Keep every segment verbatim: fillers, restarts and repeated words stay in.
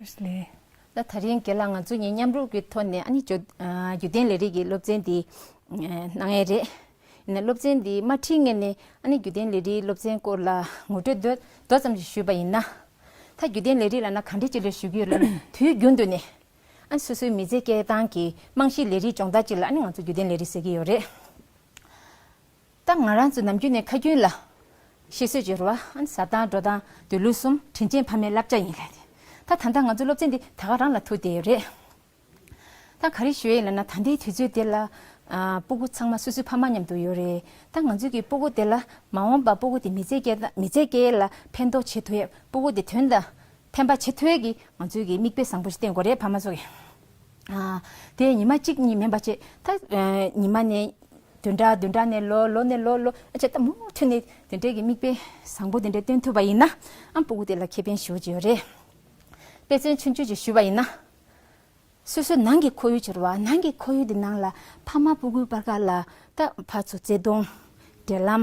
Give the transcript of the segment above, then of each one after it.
ལགས། ད་དེ་རིང་རྒན་ལགས་ང་ཚོ་གཉིས་མཉམ་རུབ་ཀྱི་ཐོག་ནས་ཨ་ནི་བརྒྱུད་ཨ་བརྒྱུད་ལྡན་ལས་རིགས་ཀྱི་སློབ་ཚན་འདི་ཨ་གནང་ཡས་རེད། ཡིན་ནའི་སློབ་ཚན་འདི་མ་ཁྲིད་སྔོན་ནས་ཨ་ནི་བརྒྱུད་ལྡན་ལས་རིགས་སློབ་ཚན་སྐོར་ལ་ངོ་སྤྲོད་མདོ་མདོ་ཙམ་ཞིག་ཞུས་པ་ཡིན་ན། ད་བརྒྱུད་ལྡན་ལས་རིགས་ལབ་ན་ག་འདྲས་ཅིག་ལ་ཞུ་གི་ཡོད་ལབ་ན། དུས་རྒྱུན་དུ་ནས་ཨ་ནི་སོ་སོའི་མི་ཚེ་སྐྱེལ་སྟངས་ཀྱི་རྨང་གཞིའི་ལས་རིགས་སྦྱོང་བརྡར་ཅིག་ལ་ཨ་ནི་ང་ཚོ་བརྒྱུད་ལྡན་ལས་རིགས་ཟེར་གྱི་ཡོད་རེད། ད་ང་རང་ཚོ་ནམ་རྒྱུན་ནས་ཁ་རྒྱུན་ལ་ཤེས་བཟོད་སྦྱོར་བ་ཨ་ནི་ཟ་སྟངས་འགྲོ་སྟངས་སྡོད་ལུགས་གསུམ་དྲིན་ཅན་ཕ་མའི་བསླབ་བྱ་ཡིན་ལབ་དེ། ད་ད་ལྟ་ང་ཚོ་སློབ་ཚན་འདི་ད་ག་རང་ལ་ཐུག་བསྡད་ཡོད་རེད། ད་ག་རེ་ཞུ་ཡས་ལབ་ན། ད་ལྟའི་དུས་ཚོད་འདི་ལ་ཨ་སྤུ་གུ་ཚང་མ་སོ་སོའི་ཕ་མ་མཉམ་དུ་ཡོད་རེད། ད་ང་ཚོ་གི་སྤུ་གུ་དེ་ལ་མ་འོངས་པ་སྤུ་གུ་དེ་མི་ཚེ་སྐྱེལ་མི་ཚེ་སྐྱེལ་ལ་ཕན་ཐོགས་བྱེད་ཐུབ་ཡས། སྤུ་གུ་དེ་དོན་དང་ཕན་པ་བྱེད་ཐུབ་ཡས་ཀྱི་ང་ཚོའི་གི་མིག་དཔེ་བཟང་པོ་ཞིག་བསྟན་དགོས་རེད་ཕ་མ་ཚོ་གི། ཨ་དེ་ཉི་མ་གཅིག་གཉིས་མིན་པ་བྱས། ད་ཨ་ཉི་མ་ནས་བདུན་ཕྲག་བདུན་ཕྲག་ནས་ལོ་ལོ་ནས་ལོ་ལོ་ཨ་ཅེ་ད་མུ་མཐུད་ནས་དེ་འདྲའི་གི་མིག་དཔེ་བཟང་པོ་དེ་འདྲ་སྟོན་ཐུབ་པ་ཡིན་ན་ཨ་སྤུ་གུ་དེ་ལ་ཁེ་ཕན་ཞེ་པོ་ཅིག་ཡོད་རེད། དཔེ་མཚོན་ཆུང་ཆུང་ཅིག་ཞུས་པ་ཡིན་ན། སོ་སོའི་ནང་གི་ཁོར་ཡུག་ཅིག་རེད་བ། ནང་གི་ཁོར་ཡུག་དེ་ནང་ལ་ཕ་མ་སྤུ་གུའི་བར་ཁ་ལ་ད་ཕར་ཚུར་བརྩེ་དུང་། འབྲེལ་ལམ།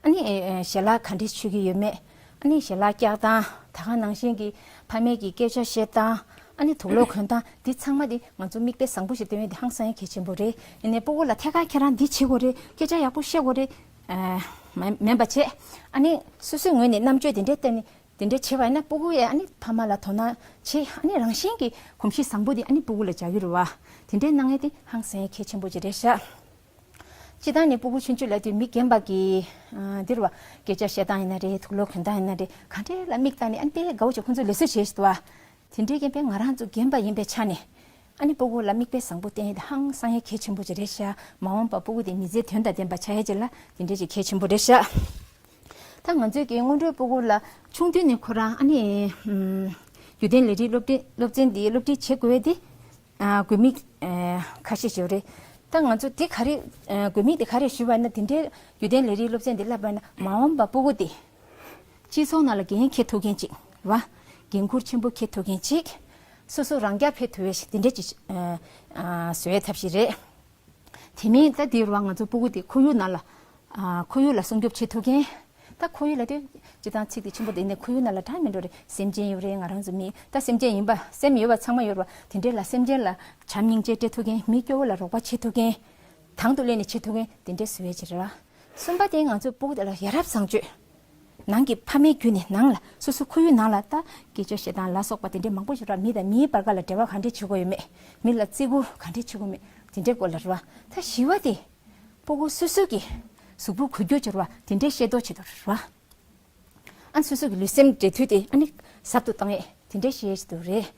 ཨ་ནི་ཨེ་ཞལ་ལག་ག་འདྲས་མཆོད་ཀྱི་ཡོད་མེད། ཨ་ནི་ཞལ་ལག་བཀྱག་སྟངས། ད་ག་ནང་བཞིན་གྱི་ཕ་མས་ཀྱི་སྐད་ཆ་བཤད་སྟངས། ཨ་ནི་དུག་ལོག་གོན་སྟངས། འདི་ཚང་མ་འདི་ང་ཚོ་མིག་དཔེ་བཟང་པོ་ཞིག་སྟོན་ཡས་འདི་ཧང་སང་ཡས་གལ་ཆེན་པོ་རེད། ཡིན་ནའི་སྤུ་གུ་ལ་ཐད་ཀར་ཁྱེད་རང་འདི་བྱེད་དགོས་རེད། སྐད་ཆ་ཡག་པོ་བཤད་དགོས་རེད། ཨ་མ་མིན་པ་བྱས། ཨ་ནི་སོ་སོའི་ངོས་ནས་རྣམ་དཔྱོད་དེ་འདྲས་བསྟན་ནས་དེ་འདྲས་བྱས་པ་ཡིན་ན་སྤུ་གུ་ཡས་ཨ་ནི་ཕ་མ་ལ་དོ་སྣང་བྱས། ཨ་ནི་རང་བཞིན་གྱི་གོམས་གཤིས་བཟང་པོ་དེ་ཨ་ནི་སྤུ་གུ་ལ་འཇགས་ཀྱི་རེད་བ། དེ་འདྲས་གནང་ཡས་དེ་ཧང་སང་ཡས་གལ་ཆེན་པོ་ཅིག་རེད་ཤག་སྤྱིར་བཏང་ནས་སྤུ་གུ་ཆུང་ཆུང་ལབ་དུས་མི་རྒན་པ་གི་ཨ་འདི་རེད་བ། སྐད་ཆ་བཤད་སྟངས་ཡིན་ན་རེད། དུག་ལོག་གོན་སྟངས་ཡིན་ན་རེད། ག་འདྲས་ལ་མིག་བལྟས་ནས་ཨ་ནི་དཔེ་དགའ་བོ་བྱས་ཁོང་ཚོ་ལས་བཟོ་བྱེད་ཤེས་འདུག་བ། དེ་འདྲའི་རྐྱེན་པས་ང་རང་ཚོ་རྒན་པ་ཡིན་པའི་ཆ་ནས་ཨ་ནི་སྤུ་གུ་ལ་མིག་དཔེ་བཟང་པོ་བསྟན་ཡས་དེ་ཧང་སང་ཡས་གལ་ཆེན་པོ་ཅིག་རེད་ཤག་མ་འོངས་པ་སྤུ་གུ་དེ་མི་ཚེ་དོན་དང་ལྡན་པ་ཆགས་ཡས་ཅིག་ལ་དེ་འདྲས་ཅིག་གལ་ཆེན་པོ་རེད་ཤག་ད་ང་ཚོའི་གི་སྔོན་འགྲོའི་སྤུ་གུ་ལ་ཆུང་དུས་ནས་ཁོ་རང་ཨ་ནི་ཨམ་བརྒྱུད་ལྡན་ལས་རིགས་སློབ་ཁྲིད་སློབ་ཚན་འདི་སློབ་ཁྲིད་བྱེད་དགོས་ཡས་དེ། ཨ་དགོས་དམིགས་ཨ་ཁ་ཤས་ཤིག་ཡོད་རེད། ད་ང་ཚོ་དེ་ག་རེ་ཨ་དགོས་དམིགས་དེ་ག་རེ་ཞུས་པ་ཡིན་ན། དེ་འདྲའི་བརྒྱུད་ལྡན་ལས་རིགས་སློབ་ཚན་འདི་བསླབས་པ་ཡིན་ན་མ་འོངས་པ་སྤུ་གུ་དེ་སྤྱི་ཚོགས་ནང་ལ་འགན་འཁྱེར་ཐུབ་མཁན་ཅིག་རེད་བ། འགན་འཁུར་ཆེན་པོ་འཁྱེར་ཐུབ་མཁན་ཅིག་སོ་སོ་རང་རྐྱ་འཕེར་ཐུབ་པའི་དེ་འདྲ་ཅིག་ཨ་ཨ་བཟོ་ཡའི་ཐབས་ཤིག་རེད། དེ་མིན་ད་དེ་རུ་བ་ང་ཚོ་སྤུ་གུ་དེ་ཁོར་ཡུག་ནང་ལ་ཨ་ཁོར་ཡུག་ལ་སྲུང་སྐྱོབ་བྱེད་ཐུབ་མཁན། ད་ཁོར་ཡུག་ལབ་དུས་སྤྱིར་བཏང་ཚིག་དེ་ཆེན་པོ་དེ་ནས་ཁོར་ཡུག་ནང་ལ་གྲངས་མི་འགྲོ་རེད། སེམས་ཅན་ཡོད་རེད། ང་རང་ཚོ་མི་ད་སེམས་ཅན་ཡིན་པ་སེམས་ཡོད་པ་ཚང་མ་ཡོད་རེད་བ། དེ་འདྲས་ལ་སེམས་ཅན་ལ་བྱམས་སྙིང་རྗེ་སྤྲད་ཐུབ་མཁན། མི་སྐྱོ་བོ་ལ་རོགས་པ་བྱེད་ཐུབ་མཁན། དང་དུ་ལེན་ནས་བྱེད་ཐུབ་མཁན་དེ་འདྲས་བཟོ་ཡས་ཅིག་རེད་བ། གསུམ་པ་དེ་ང་ཚོ་སྤུ་གུ་དེ་ལ་ཡ་རབས་བཟང་སྤྱོད། ནང་གི་ཕ་མའི་བརྒྱུད་ནས་ནང་ལ་སོ་སོ་ཁོར་ཡུག་ནང་ལ་ད་སྐད་ཆ་བཤད་སྟངས་ལ་སོགས་པ་དེ་འདྲས་མང་པོ་ཞིག་ར། མི་དང་མིའི་བར་ཁ་ལ་འབྲེལ་བ་ག་འདྲས་བྱེད་དགོས་ཡོད་མེད། མི་ལ་བརྩི་བཀུར་ག་འདྲས་བྱེད་དགོས་མེད། དེ་འདྲའི་སྐོར་ལ་ར་བ། ད་བཞི་བ་དེ་སྤུ་གུ་སོ་སོ་གི་གཟུགས་པོ་གོ་རྒྱུ་ཅིག་ར་བ། དེ་འདྲའི་ཤེས་རྟོགས་བྱེད་དགོས་ར་བ། ཨ་སོ་སོ་གི་ལུས་སེམས་འབྲེལ་མཐུད་དེ་ཨ་ནི་ཟབ་ཏུ་བཏང་ཡས་དེ་འདྲའི་ཤེས་ཡས་ཅིག་འདུག་རེད།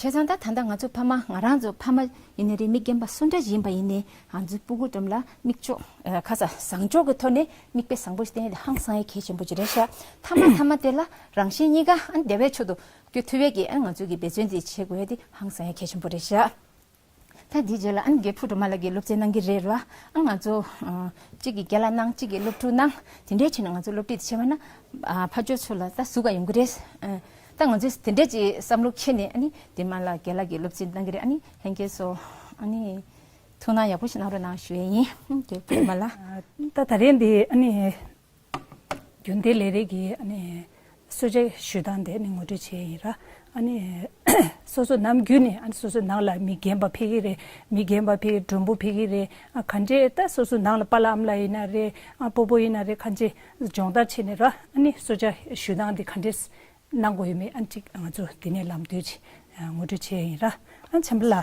བྱས་ཙང་ད་ད་ལྟ་ང་ཚོ་ཕ་མ་ང་རང་ཚོ་ཕ་མ་ཡིན་ནའི་རེད། མི་རྒན་པ་སུ་འདྲ་ཞིག་ཡིན་པ་ཡིན་ནའི་ང་ཚོའི་སྤུ་གུ་འགྲམ་ལ་མིག་ཕྱོགས་ཨ་ཁ་ས་བཟང་ཕྱོགས་ཀྱི་ཐོག་ནས་མིག་དཔེ་བཟང་པོ་ཞིག་བསྟན་ཡས་དེ་ཧང་སང་ཡས་གལ་ཆེན་པོ་ཅིག་རེད་ཤག་མཐའ་མ་མཐའ་མ་དེ་ལ་རང་གཞན་གཉིས་ཀ་ཨ་བདེ་བའི་ཕྱོགས་སུ་སྐྱོད་ཐུབ་ཡས་ཀྱི་ཨ་ང་ཚོའི་གི་འབད་བརྩོན་དེ་བྱེད་དགོས་ཡས་དེ་ཧང་སང་ཡས་གལ་ཆེན་པོ་རེད་ཤག་ད་འདིའི་རྗེས་ལ་ཨ་ནི་རྒན་ཕུ་སྒྲོལ་མ་ལགས་ཀྱིས་སློབ་ཚན་གནང་གི་རེད་ར། ཨ་ང་ཚོ་ཨ་གཅིག་གིས་རྒན་ལགས་གནང་། གཅིག་གིས་སློབ་ཕྲུག་གནང་། དེ་འདྲའི་བྱས་ནས་ང་ཚོ་སློབ་ཁྲིད་དེ་བྱས་པ་ན་ཨ་ཕར་ཕྱོགས་ཚོ་ལ་ད་ཟུག་ག་ཡོང་གི་རེད། ཨ་ད་ང་ཚོས་དེ་འདྲའི་ཅིག་བསམ་བློ་འཁྱེར་ནས་ཨ་ནི་དེ་མ་ལ་རྒན་ལགས་ཀྱིས་སློབ་ཚན་གནང་གི་རེད། ཨ་ནི་ལྷན་རྒྱས་ཚོ་ཨ་ནི་ཐུགས་སྣང་ཡག་པོ་ཞིག་གནང་རོགས་གནང་ཞུ་ཡས་ཡིན། ཨ་རྒན་ཕུ་སྒྲོལ་མ་ལགས། ད་ད་རེས་འདི་ཨ་ནི། རྒྱུན་ལྡན་ལས་རིགས་ཀྱི་ཨ་ནི་གསོལ་ཇ་ཞུ་སྟངས་དེ་ཨ་ནི་ངོ་སྤྲོད་བྱས་ཡིན་ར། ཨ་ནི་སོ་སོ་ནམ་རྒྱུན་ནས་ཨ་ནི་སོ་སོའི་ནང་ལ་མི་རྒན་པ་ཕེབས་ཀྱི་རེད། མི་རྒན་པ་ཕེབས་ཀྱི། མགྲོན་པོ་ཕེབས་ཀྱི་རེད། ཨ་ག་འདྲས་ད་སོ་སོའི་ནང་ལ་པཱ་ལགས་ཨ་མ་ལགས་ཡིན་ན་རེད། ཨ་སྤོ་བོ་ཡིན་ན་རེད། གང་ཅི་སྦྱོང་བརྡར་བྱས་ནས་ར། ཨ་ནི་གསོལ་ཇ་ཞུ་སྟངས་དེ་ག་འདྲས་གནང་དགོས་ཡོད་མེད་ཨ་ནི་ཅིག་ང་ཚོ་དེ་ནས་ལམ་སྟོན་ཅིག་ངོ་སྤྲོད་བྱས་ཡིན་ར། ཨ་ནི་བྱམས་པ་ལགས།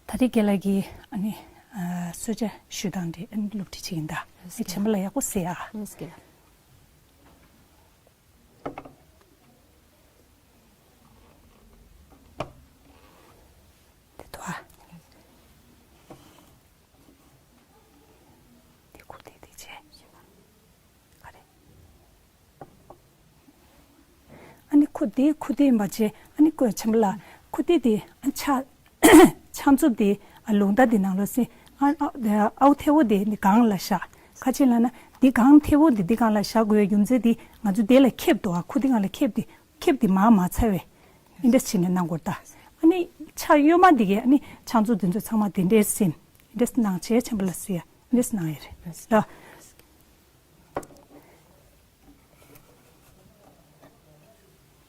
ད་རེས་རྒན་ལགས་ཀྱིས་ཨ་ནི་ཨ་གསོལ་ཇ་ཞུ་སྟངས་དེ་ཨ་ནི་སློབ་ཁྲིད་བྱེད་ཀྱིན་གདའ། ཨེ་བྱམས་པ་ལགས་ཡག་པོ་གཟིགས་ཨ། ཨེ་རྒན་ལགས། དེ་ཐོ་ཨ། དེ་ཁུ་དེ་དེ་བྱས། ག་རེ། ཨ་ནི་ཁུ་དེ་ཁུ་དེ་མ་བྱས། ཨ་ནི་ཁུ་བྱམས་པ་ལགས་ཁུ་དེ་དེ་ཨ་ཆ་ཆང་བཙོ་དེ་ཨ་རླུང་རྟ་དེ་ནང་ལོགས་སེ་ཨ་ཨ་ཨའུ་ཐེ་བོ་དེ་ནི་སྒང་ལ་བཞག་ཁ་ཆེ་ལ་ན་དེ་སྒང་ཐེ་བོ་དེ་དེ་སྒང་ལ་བཞག་དགོས་རྒྱུ་མཚན་དེ་ང་ཚོ་དེ་ལ་ཁེབས་འདུག་ཨ་ཁུ་དེ་སྒང་ལ་ཁེབས་དེ་ཁེབས་དེ་མར་མ་ཚ་བས་ཨིན་འདྲ་བྱས་ནས་གནང་དགོས་ད། ཨ་ནི་ཆ་གཡོན་མ་དེ་གས་ཨ་ནི་ཆང་བཙོ་དེ་ཚོ་ཚང་མ་དེ་འདྲས་ཟིན་ཨིན་འདྲས་གནང་བྱས་བྱམས་པ་ལགས་སུ་ཡ་ཨིན་འདྲས་གནང་ཡས་རེད་ད།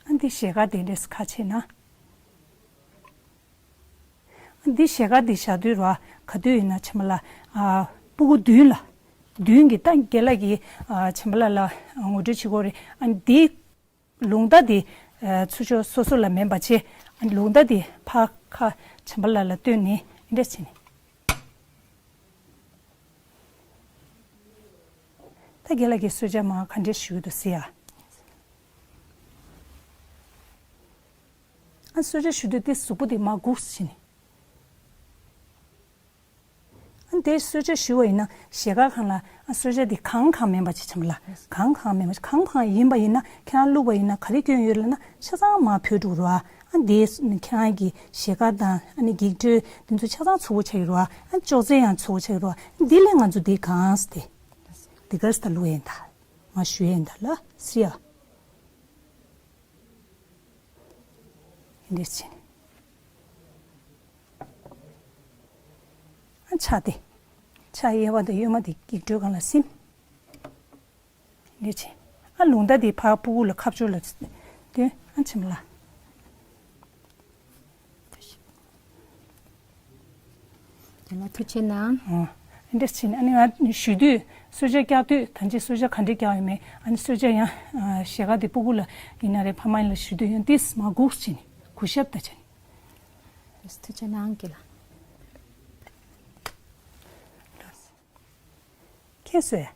ཨ་ ཞལ་དཀར་དེ་འདྲས་ཁ་ཕྱེ་ན། འདི་ཞལ་དཀར་འདི་བཞག་དུས་ར་ག་དུས་ཡིན་ན་ཆེན་པོ་ལ། ཨ། སྤུ་གུ་མདུན་ལ། མདུན་གྱི་ད་རྒན་ལགས་ཀྱིས་ཨ་ཆེན་པོ་ལ་ལ་ངོ་སྤྲོད་བྱེད་དགོས་རེད། ཨ་འདི་ལུང་བརྡ་འདི་ཨ་ཚུར་ཕྱོགས་སོ་སོ་ལ་མིན་པ་བྱས། ཨ་ལུང་བརྡ་འདི་ཕར་ཁ་ཆེན་པོ་ལ་ལ་སྟོན་ནས་འདི་འདྲ་བྱས་ནས། ད་རྒན་ལགས་ཀྱིས་གསོལ་ཇ་མར་ག་འདྲས་ཞུ་གི་འདུག་ཟེར་ཡ། ཨ་གསོལ་ཇ་ཞུ་དུས་དེ་གཟུགས་པོ་དེ་མར་སྒུག་བྱས་ནས། ཨ་དེ་གསོལ་ཇ་ཞུ་བ་ཡིན་ན་ཞལ་དཀར་སྒང་ལ། ཨ་གསོལ་ཇ་དེ་གང་གང་མིན་པ་ཅིག་བྱས་ལ། གང་གང་མིན་པ་ཅིག་གང་གང་ཡིན་པ་ཡིན་ན། ཁྱེད་རང་བླུགས་པ་ཡིན་ན་ག་རེ་སྐྱོན་ཡོད་ལབ་ན་ཆ་ཚང་མར་བུད་འགྲོ་རོགས། ཨ་དེ་ཁྱེད་རང་གི་ཞལ་དཀར་དང་ཨ་ནི་འགྱིག་སྒྲོལ་དེ་ཚོ་ཆ་ཚང་ཚུར་པོ་ཆགས་ཀྱི་རོགས། ཨ་ཅོག་ཙེ་ཡང་ཚུར་པོ་ཆགས་ཀྱི་རོགས། ཨ་དེ་ལས་ང་ཚོ་དེ་གང་སྟེ་དེ་གར་ས་བླུགས་ཡིན་ད། མར་ཞུ་ཡིན་ད་ལ་སི་ཡ། འདི་བྱས་ནས། ཕྱག་དེ། ཕྱག་གཡས་པ་དང་གཡོན་མ་དེ་འགྱིག་སྒྲོལ་སྒང་ལ་ཟིན། འདི་བྱས། ཨ་ལུང་བརྡ་དེ་ཕར་སྤུ་གུ་ལ་ཁ་ཕྱོགས་ལ་སྟོན། ཨ་ཆེན་པོ་ལ། རྒན་ལགས་ཐུགས་རྗེ་གནང་། ཨོ། འདི་འདྲ་བྱས་ནས་ཨ་ནི་ང་ཞུ་དུས་གསོལ་ཇ་བཀྱག་དུས་ད་ཅི་གསོལ་ཇ་ག་འདྲས་བཀྱག་ཡོད་མེད། ཨ་ནི་གསོལ་ཇ་ཡང་ཞལ་དཀར་དེ་སྤུ་གུ་ལ་ཡིན་ན་རེད། ཕ་མ་ཡིན་ལ་ཞུ་དུས་ཡང་ཏིས་མ་སྒུག་བྱས་ནས་གུས་ཞབས་ད་བྱས་ནས། ཐུགས་རྗེ་གནང་རྒན་ལགས། མཁྱེན་སོང་།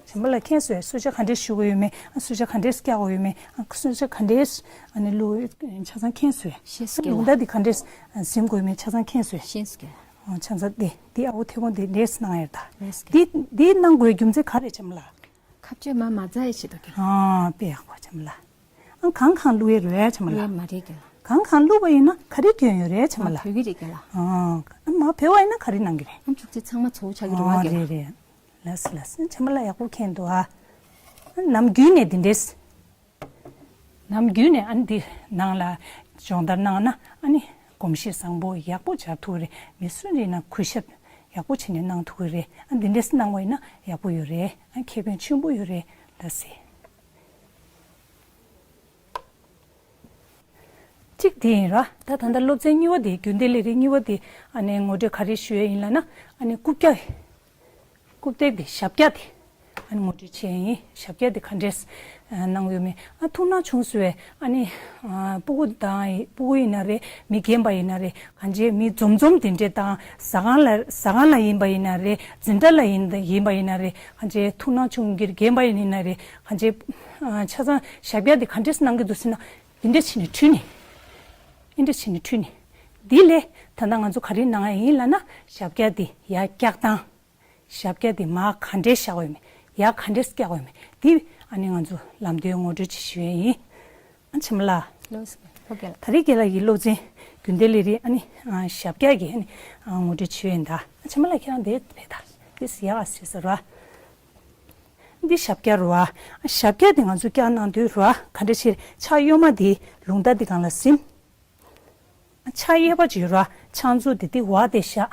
ཆེན་པོ་ལ་མཁྱེན་སོང་། གསོལ་ཇ་ག་འདྲས་ཞུ་དགོས་ཡོད་མེད། གསོལ་ཇ་ག་འདྲས་བཀྱག་དགོས་ཡོད་མེད། གསོལ་ཇ་ག་འདྲས་ཨ་ནི་བླུགས་ཆ་ཚང་མཁྱེན་སོང་། ཤེས་སོང་རྒན་ལགས། ལུང་བརྡ་འདི་ག་འདྲས་ཟིན་དགོས་ཡོད་མེད་ཆ་ཚང་མཁྱེན་སོང་། ཤེས་སོང་རྒན་ལགས། ཆ་ཚང་འདི་འདི་ཨ་བོ་ཐེ་བོ་འདི་འདྲས་གནང་ཡོད་ད། འདི་འདི་གནང་དགོས་རྒྱུ་མཚན་ག་རེ་ཆེན་པོ་ལ། ཁ་གཅོད་མ་མ་རྩ་ཡི་ཆེད་དུ་རྒན་ལགས། ཨ་དཔེ་ཡག་པོ་ཆེན་པོ་ལ། ཨང་གང་གང་བླུགས་ཡས་རེད་ཆེན་པོ་ལ། བླུགས་ཡས་མ་རེད་རྒན་ལགས། གང་གང་བླུགས་པ་ཡིན་ན་ག་རེ་སྐྱོན་ཡོད་རེད་ཆེན་པོ་ལ། བུད་ཀྱི་རེད་རྒན་ལགས། ཨང་མ་བུད་པ་ཡིན་ན་ག་རེ་གནང་གི་རེད། ཨང་ཅོག་ཙེ་ཚང་མ་ཚོ་ཆགས་ཀྱི་རེད་བ་རྒན་ལགས། རེད་རེད། ལགས་སོ་ལགས་སོ། ཆེན་པོ་ལ་ཡག་པོ་མཁྱེན་འདུག་ཨ། ནམ་རྒྱུན་ནས་འདི་འདྲས། ནམ་རྒྱུན་ནས་ཨ་ནི་འདི་ནང་ལ་སྦྱོང་བརྡར་གནང་ན་ཨ་ནི་གོམས་གཤིས་བཟང་པོ་ཡག་པོ་སྦྱར་ཐུབ་རེད། མི་སུ་ཡིན་ན་གུས་ཞབས་ཡག་པོ་བྱས་ནས་གནང་ཐུབ་ཀྱི་རེད། ཨ་འདི་འདྲས་གནང་བ་ཡིན་ན་ཡག་པོ་ཡོད་རེད། ཨ་ཁེ་ཕན་ཆེན་པོ་ཡོད་རེད་ལགས་སེ། གཅིག་དེ་ཡིན་ར། ད་ད་ལྟ་སློབ་ཚན་གཉིས་པ་དེ་རྒྱུན་ལྡན་ལས་རིགས་གཉིས་པ་དེ་ཨ་ནི་ངོ་སྤྲོད་ག་རེ་ཞུ་ཡས་ཡིན་ལབ་ན། ཨ་ནི་རྐུབ་བཀྱག་རྐུབ་སྟེགས་དེ་ཞབས་བཀྱག་དེ་ཨ་ནི་ངོ་སྤྲོད་བྱས་ཡིན། ཞབས་བཀྱག་དེ་ག་འདྲས་གནང་ཡོད་མེད། ཨ་ཐུགས་སྣང་བྱུང་སོང་བས། ཨ་ནི་ཨ་སྤུ་གུ་དང་སྤུ་གུ་ཡིན་ན་རེད། མི་རྒན་པ་ཡིན་ན་རེད། གང་ཅི་མི་འཛོམས་འཛོམས་དེ་འདྲས་དང་ཟ་ཁང་ལ་ཟ་ཁང་ལ་ཡིན་པ་ཡིན་ན་རེད། འཛིན་གྲྭ་ལ་ཡིན་ཡིན་པ་ཡིན་ན་རེད། གང་ཅི་ཐུགས་སྣང་བྱུང་གི་རྒན་པ་ཡིན་ན་རེད། གང་ཅི་ཨ་ཆ་ཚང་ཞབས་བཀྱག་དེ་ག་འདྲས་གནང་གི་འདུག་ཟེར་ན། འདི་འདྲ་བྱས་ནས་བྲུས་ནས། འདི་འདྲ་བྱས་ནས་བྲུས་ནས། འདི་ལས་ད་ལྟ་ང་ཚོ་ག་རེ་གནང་ཡ་ཡིན་ལབ་ན། ཞབས་བཀྱག་འདི་ཡར་བཀྱག་སྟངས། ཞབས་བཀྱག་འདི་མར་ག་འདྲས་བཞག་ཡོད་མེད། ཡར་ག་འདྲས་བཀྱག་ཡོད་མེད། འདི་ཨ་ནི་ང་ཚོ་ལམ་སྟོན་ངོ་སྤྲོད་ཅིག་ཞུ་ཡ་ཡིན། ཨ་ཆེན་མོ་ལགས། ལགས་སོ། ཕ་རྒན་ལགས། ད་རེས་རྒན་ལགས་ཀྱི་སློབ་ཚན་རྒྱུན་ལྡན་ལས་རིགས་ཨ་ནི་ཨ་ཞབས་བཀྱག་གི་ཨ་ནི་ཨ་ངོ་སྤྲོད་བྱས་ཡོད་ད། ཨ་ཆེན་མོ་ལགས་ཁྱེད་རང་འདིར་ཕེབས་ད། འདི་ཟེར་ཡག་ཟེར་ཟེར་ར། འདི་ཞབས་བཀྱག་རེད་བ། ཞབས་བཀྱག་འདི་ང་ཚོ་བཀྱག་གནང་དུས་རེད་བ། ག་འདྲ་ཞིག་ཕྱག་གཡོན་མ་འདི་ལུང་བརྡ་འདི་སྒང་ལ་ཟིན། ཕྱག་གཡས་པ་ཅིག་ཡོད་རེད་བ། ཕྱག་མཛུབ་འདི་འདི་བ་དེ་བཞག།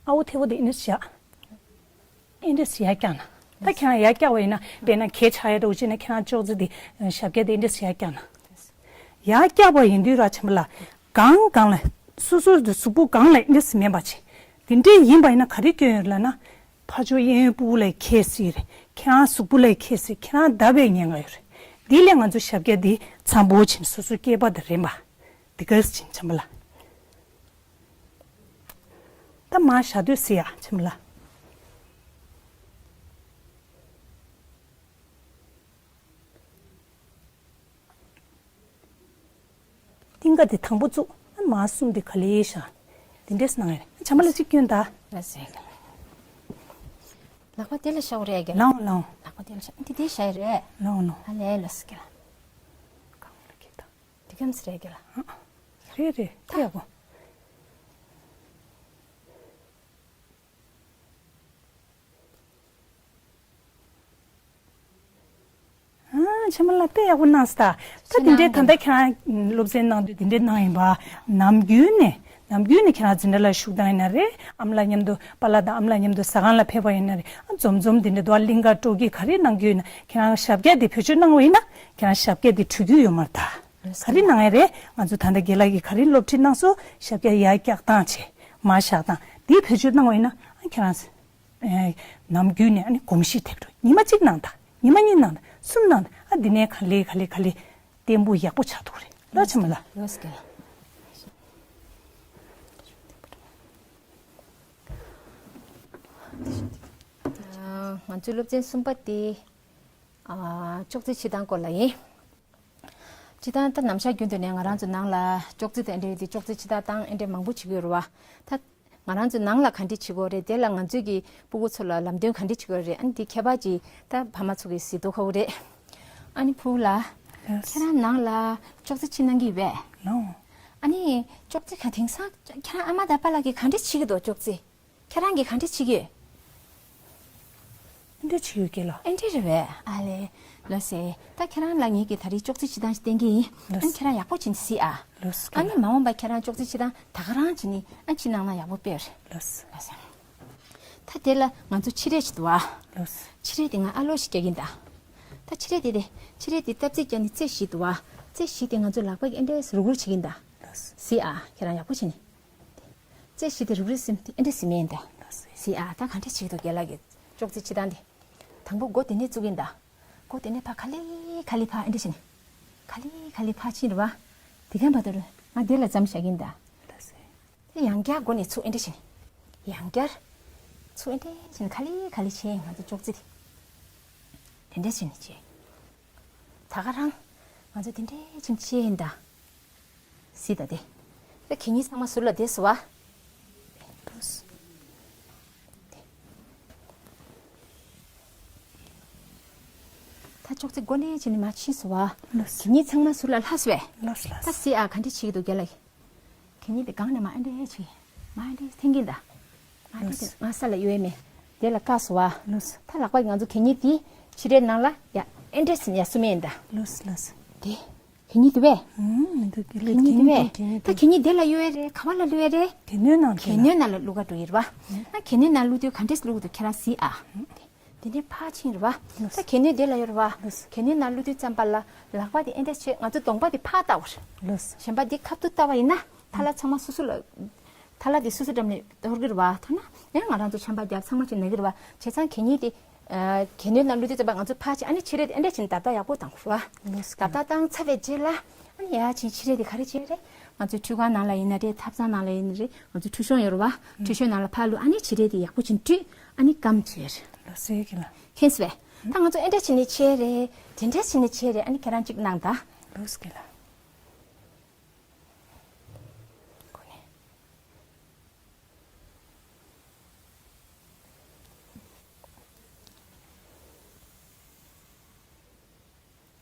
ཨ་བོ་ཐེ་བོ་འདི་ཨེ་འདྲ་བཞག། ཨེ་འདྲ་ཡར་བཀྱག་ན། ད་ཁྱེད་རང་ཡར་བཀྱག་པ་ཡིན་ན་དཔེར་ན་གད་ཆག་ཡ་འདྲ་བོ་བྱས་ན་ཁྱེད་རང་ཅོག་ཙེ་འདི་ཞབས་བཀྱག་འདི་ཨེ་འདྲ་ཡར་བཀྱག་ན། ཡར་བཀྱག་པ་ཡིན་དུས་ར་ཆེན་པོ་ལ། སྒང་སྒང་ལ། སོ་སོའི་གཟུགས་པོ་སྒང་ལ་ཨེ་འདྲས་མིན་པ་བྱེད། དེ་འདྲས་ཡིན་པ་ཡིན་ན་ག་རེ་སྐྱོན་ཡོད་ལབ་ན། ཕར་ཕྱོགས་གཡས་གཡོན་སྤུ་གུ་ལ་ཁེལ་སྲིད་རེད། ཁྱེད་རང་གཟུགས་པོ་ལ་ཁེལ་སྲིད། ཁྱེད་རང་བརྡབ་པའི་ཉེན་ཁ་ཡོད་རེད། འདི་ལས་ང་ཚོ་ཞབས་བཀྱག་འདི་འཚམ་པོ་བྱིན། སོ་སོའི་སྐེད་པ་དང་རིམ་པ། འདི་ག་རེ་བྱིན་ཆེན་པོ་ལ། ད་མར་བཞག་དུས་ཟེར་ཡ་ཆེན་པོ་ལ། རྟིང་ཀ་དེ་དང་པོ་བཙུགས། མར་གསུམ་དེ་ག་ལེ་བཞག། དེ་འདྲས་གནང་ཡ་རེད། བྱམས་པ་ལགས་གཅིག་སྐྱོན་ད། ལགས་སེ། ལག་པ་དེ་ལ་བཞག་རེད་ཀྱི། ལའོ་ལའོ། ལག་པ་དེ་ལ་བཞག། འདི་དེ་བཞག་རེད། ལའོ་ལའོ། ཨ་ལས་ལ་སི་ཀི་ལ། གང་ལ་ཁྱེད་ད། དེ་གམ་སི་རེད་ཀྱི་ལ། རེད་རེད། དེ་ཡག་པོ། ཨ། བྱམས་པ་ལགས་དཔེ་ཡག་པོ་གནང་སོང་ད། ད་དེ་འདྲའི་ད་ལྟ་ཁྱེད་རང་སློབ་ཚན་གནང་དུས་དེ་འདྲའི་གནང་ཡིན་པ། ནམ་རྒྱུན་ནས་ ནམ་རྒྱུན་ནས་ཁྱེད་རང་འཛིན་གྲྭ་ལ་ཞུགས་སྟངས་ཡིན་ན་རེད། ཨ་མ་ལགས་མཉམ་དུ་པཱ་ལགས་དང་ཨ་མ་ལགས་མཉམ་དུ་ཟ་ཁང་ལ་ཕེབས་པ་ཡིན་ན་རེད། ཨ་འཛོམས་འཛོམས་འདི་འདྲ་འདུག་ཨ་གླིང་ག་སྤྲོ་སྐྱིད་ག་རེ་གནང་རྒྱུ་ཡིན་ན་ཁྱེད་རང་ཞབས་བཀྱག་འདི་བེད་སྤྱོད་གནང་བ་ཡིན་ན་ཁྱེད་རང་ཞབས་བཀྱག་འདི་འཁྲུད་རྒྱུ་ཡོད་མ་རེད་ད། ག་རེ་གནང་ཡ་རེད། ང་ཚོ་ད་ལྟ་རྒན་ལགས་ཀྱིས་ག་རེ་སློབ་ཁྲིད་གནང་སོང་། ཞབས་བཀྱག་ཡར་བཀྱག་སྟངས་བྱས་མར་བཞག་སྟངས་འདི་བེད་སྤྱོད་གནང་བ་ཡིན་ན་ཨ་ཁྱེད་རང་ནམ་རྒྱུན་ནས་ཨ་ནི་གོམས་གཤིས་ཐེབས་འགྲོ། ཉི་མ་གཅིག་གནང་དང་ཉི་མ་གཉིས་གནང་དང་གསུམ་གནང་དང་ཨ་འདི་ནས་ག་ལེ་ག་ལེ་ག་ལེ་བརྟན་པོ་ཡག་པོ་ཆགས་འདུག་རེད། ལགས་ཆ་མ་ལ། ལགས་སོ། ང་ཚོའི་སློབ་ཚན་གསུམ་པ་དེ་ཨ་ཅོག་ཙེ་ཕྱེ་སྟངས་སྐོར་ལ་ཡིན། སྤྱིར་བཏང་ད་ནམ་ཞག་རྒྱུན་དུ་ནས་ང་རང་ཚོ་ནང་ལ་ཅོག་ཙེ་དང་འབྲེལ་ཏེ་ཅོག་ཙེ་ཕྱེ་སྟངས་སྟངས་འདྲ་མང་པོ་བྱེད་ཀྱི་ཡོད་རེད་བ། ད་ང་རང་ཚོ་ནང་ལ་ག་འདྲ་བྱེད་དགོས་རེད། དེ་ལ་ང་ཚོའི་གི་སྤུ་གུ་ཚོ་ལ་ལམ་སྟོན་ག་འདྲ་བྱེད་དགོས་རེད། ཨ་ནི་དེ་ཁྱད་པར་ཅིག་ད་ཕ་མ་ཚོ་གི་གཟིགས་རྟོག་ཁ་བོ་རེད། ཨ་ནི་ཕུ་བོ་ལགས། ལགས། ཁྱེད་རང་ནང་ལ་ཅོག་ཙེ་ཕྱེ་གནང་གི་ཡོད་པས། ལགས། ཨ་ནི་ཅོག་ཙེ་ག་དེང་སང་ཁྱེད་རང་ཨ་མ་དང་པཱ་ལགས་ཀྱིས་ག་འདྲ་བྱེད་ཀྱི་འདུག་ཅོག་ཙེ། ཁྱེད་རང་གིས་ག་འདྲ་བྱེད་ཀྱི་ཡོད། ཨེ་འདྲ་བྱེད་ཡོད་ཀྱི་ལགས། ཨེ་འདྲ་རེད་པས། ཨ་ལེ། ལགས་སེ། ད་ཁྱེད་རང་ལ་ངེད་ཀྱིས་ད་རེས་ཅོག་ཙེ་ཕྱེ་སྟངས་ཤིག་བསྟན་གྱི་ཡིན། ལགས། ཨ་ནི་ཁྱེད་རང་ཡག་པོ་བྱས་ནས་གཟིགས་ཨ། ལགས་སེ། ཨ་ནི་མ་འོངས་པ་ཁྱེད་རང་ཅོག་ཙེ་ཕྱེ་སྟངས་ད་ག་རང་བྱས་ནས་ཨ་ཕྱེ་གནང་ན་ཡག་པོ་དཔེ་རེད། ལགས་སེ། ལགས་སེ། ད་དེ་ལ་ང་ཚོ་ཕྱེ་རས་ཤིག་འདུག་ཨ། ལགས་སེ། ཕྱེ་རས་དེ་ང་ཨ་ལོ་ཞིག་རྒྱག་གིན་ད། ད་ཕྱེ་རས་དེ་དེ། ཕྱེ་རས་དེ་སྟབས་ཚིག་རྒྱག་ནས་རྩེ་བཞི་འདུག་ཨ། རྩེ་བཞི་དེ་ང་ཚོ་ལག་པ་གིས་ཨེ་འདྲས་རུག་རུག་བྱེད་ཀྱིན་ད། ལགས་སེ། གཟིགས་ཨ། ཁྱེད་རང་ཡག་པོ་བྱས་ནས། རྩེ་བཞི་དེ་རུག་རུག་ཟིན་ཏེ་ཨེ་འདྲ་ཟིན་མེད་ད། ལགས་སེ། གཟིགས་ཨ། ད་ག་འདྲ་བྱེད་ཀྱི་འདུག་རྒན་ལགས་ཀྱིས་ཅོག་ཙེ་ཕྱེ་སྟངས་དེ། དང་པོ་མགོ་དེ་ནས་བཙུགས་ཀྱིན་ད། མགོ་དེ་ནས་ཕར་ག་ལེ་ག་ལེ་ཕར་ཨེ་འདྲ་བྱས་ནས། ག་ལེ་ག་ལེ་ཕར་ཕྱིན་རེད་བ། དེ་ག་བར་དུ་རུ་ང་དེ་ལ་མཚམས་བཞག་གིན་ད། ལགས་སེ། དེ་ཡང་བསྐྱར་མགོ་ནས་ཚུར་ཨེ་འདྲ་བྱས་ནས། ཡང་བསྐྱར། ཚུར་ཨེ་འདྲ་བྱས་ནས་ག་ལེ་ག་ལེ་བྱས་ང་ཚོ་ཅོག་ཙེ་དེ། དེ་འདྲ་བྱས་ནས་བྱས། ད་ག་རང་། ང་ཚོ་དེ་འདྲ་བྱས་ནས་བྱས་ཡིན་ད། གཟིགས་ད་དེ། ད་གད་སྙིགས་ཚང་མ་ཟུར་ལ་བསྡད་སོང་བ། ད་ཅོག་ཙེ་མགོ་ནས་བྱས་ནས་མར་ཕྱིན་སོང་བ། ལགས་སོ། གད་སྙིགས་ཚང་མ་ཟུར་ལ་ལྷག་སོང་བས། ལགས་སོ་ལགས་སོ། ད་གཟིགས་ཨ་ག་འདྲ་བྱེད་ཀྱི་འདུག་རྒན་ལགས། གད་སྙིགས་དེ་སྒང་ནས་མར་ཨེ་འདྲ་བྱེད། མར་ཨེ་འདྲ་འཐེན་གྱིན་ད། མར་ཨེ་འདྲ་ལགས་སོ། ང་ས་ལ་གཡོལ་མེད། དེ་ལ་བཀག་སོང་བ། ལགས་སོ། ད་ལག་པ་གིས་ང་ཚོ་གད་སྙིགས་དེ་ཕྱེ་རས་ནང་ལ་ཡ་ཨེ་འདྲ་ཟིན་ཡ་སུ་མེད་ཡིན་ད། ལགས་སོ་ལགས་སོ། དེ། གད་སྙིགས་འདུག་པས། ཨུམ། མི་འདུག་གད་སྙིགས་འདུག་པས། གད་སྙིགས་འདུག་ད་གད་སྙིགས་དེ་ལ་གཡོལ་ཡ་རེད། ག་བ་ལ་བླུག་ཡ་རེད། གད་སྣོད་ནང་། གད་སྣོད་ནང་ལ་བླུག་ག་འགྲོ་ཡི་རེད་བ། ཨ་གད་སྣོད་ནང་བླུག་དུས་ག་འདྲས་བླུག་འདུག་ཁྱེད་རང་གཟིགས་ཨ། དེ་ནས་ཕར་ཕྱིན་རེད་བ། ད་གད་སྣོད་དེ་ལ་ཡོད་རེད་བ། གད་སྣོད་ནང་བླུག་དུས་ཙམ་པ་ལ་ལག་པ་དེ་ཨེ་འདྲས་བྱས་ང་ཚོ་གདོང་པ་དེ་ཕར་ལྟ་བར། གཞན་པ་དེ་ཁ་ཐུག་ལྟ་བ་ཡིན་ན་ཐ་ལ་ཚང་མ་སོ་སོ་ལ། ཐ་ལ་དེ་སོ་སོ་འགྲམ་ནས་འཐོར་གི་རེད་བ། ཐ་ན་ཡང་ང་རང་ཚོ་ཆམ་པ་བརྒྱབ་ཚང་མ་ཅིག་ན་གི་རེད་བ། བྱས་ཙང་གད་སྙིགས་དེ། གད་སྣོད་ནང་བླུགས་དུས་ཙམ་པ་ང་ཚོ་ཕར་ཕྱིན་ཨ་ནི་ཕྱེ་རས་དེ་ཨེ་འདྲས་བྱས་ནས་བརྡབ་བརྡབ་ཡག་པོ་བཏང་དགོས་རེད་བ། བརྡབ་བརྡབ་བཏང་ཚར་བའི་རྗེས་ལ་ཨ་ནི་ཡར་ཕྱིན་ཕྱེ་རས་དེ་ག་རེ་བྱས་རེད། ང་ཚོའི་ཁྲུས་ཁང་ནང་ལ་ཡིན་ན་རེད། ཐབ་ཚང་ནང་ལ་ཡིན་ན་རེད། ང་ཚོ་ཁྲུས་གཤོང་ཡོད་རེད་བ། ཁྲུས་གཤོང་ནང་ལ་ཕར་བླུགས་ཨ་ནི་ཕྱེ་རས་དེ་ཡག་པོ་བྱས་ནས་བཀྲུས་ཨ་ནི་སྐམ་བྱས་རེད། ལགས་སོ་ཡོད་ཀྱི་ལ། མཁྱེན་སོང་བས། ད་ང་ཚོ་ཨེ་འདྲས་བྱས་ནས་ཕྱེ་རས། དེ་འདྲས་བྱས་ནས་ཕྱེ་རས། ཨ་ནི་ཁྱེད་རང་གཅིག་གནང་ད། ལགས་སོ་ཡོད་ཀྱི་ལ།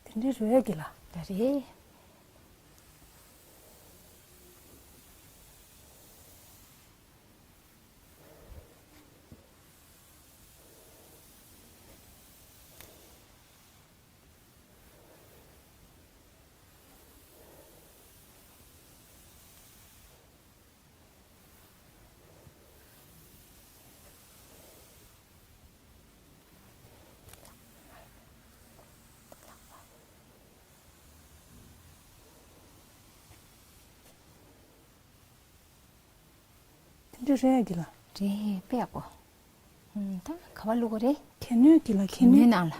དེ་འདྲའི་རོལ་གི་ལ། ད་རེད། དེ་འདྲ་རེད་གི་ལ། རེད་དཔེ་ཡག་པོ། ཨུམ། ད་ག་བ་བླུག་གོ་རེད། གད་སྣོད་གི་ལ། གད་སྣོད་ནང་ལ། ལ་